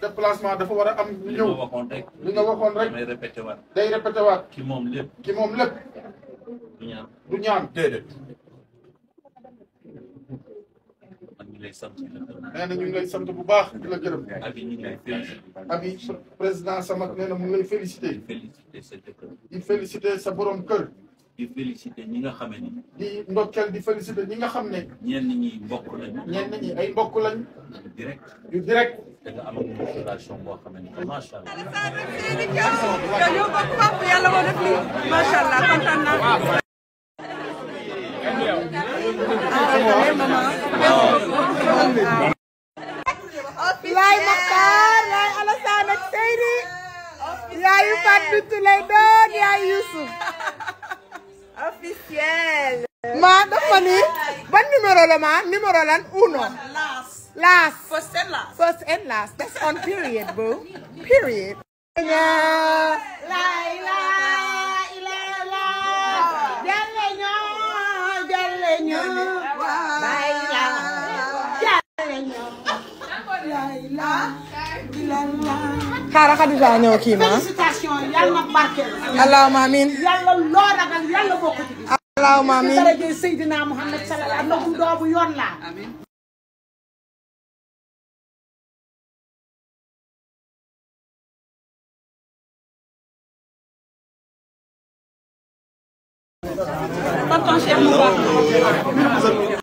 déplacement dafa war a am ñu ñëw li nga waxoon rek day répété waat ki moom lépp du ñaan déedéet nee na ñu ngi lay sant bu baax di la gërëm abi président Samak nee na mu ngi lay félicité di félicité sa borom kër di félicité ñi nga xam ne di ndokkeel di félicité ñi nga xam ne ñenn ñi mbokk lañ ñenn ñi ay mbokk lañ yu direct da nga am ak relation boo xam ne macha allah yow papa yàlla moo def lii macha allah kontaan naa Laye Makhtar Laye Allassne ak Seydi yaayu Fatou Bintou lay doon yaayu Youssou officiel maa dafa ni ban numéro la ma numéro lan uno last first and last that's on period bro period xaaral Khadija ñëw kii ma félicitation yàlla na barkeel allahumma amin yàlla loo ragal yàlla bokk ci gis allahumma amin daraje Seydina Muhammad sallallahu alayhi wa sallam doobu yoon laa tonton Cheikh mu baax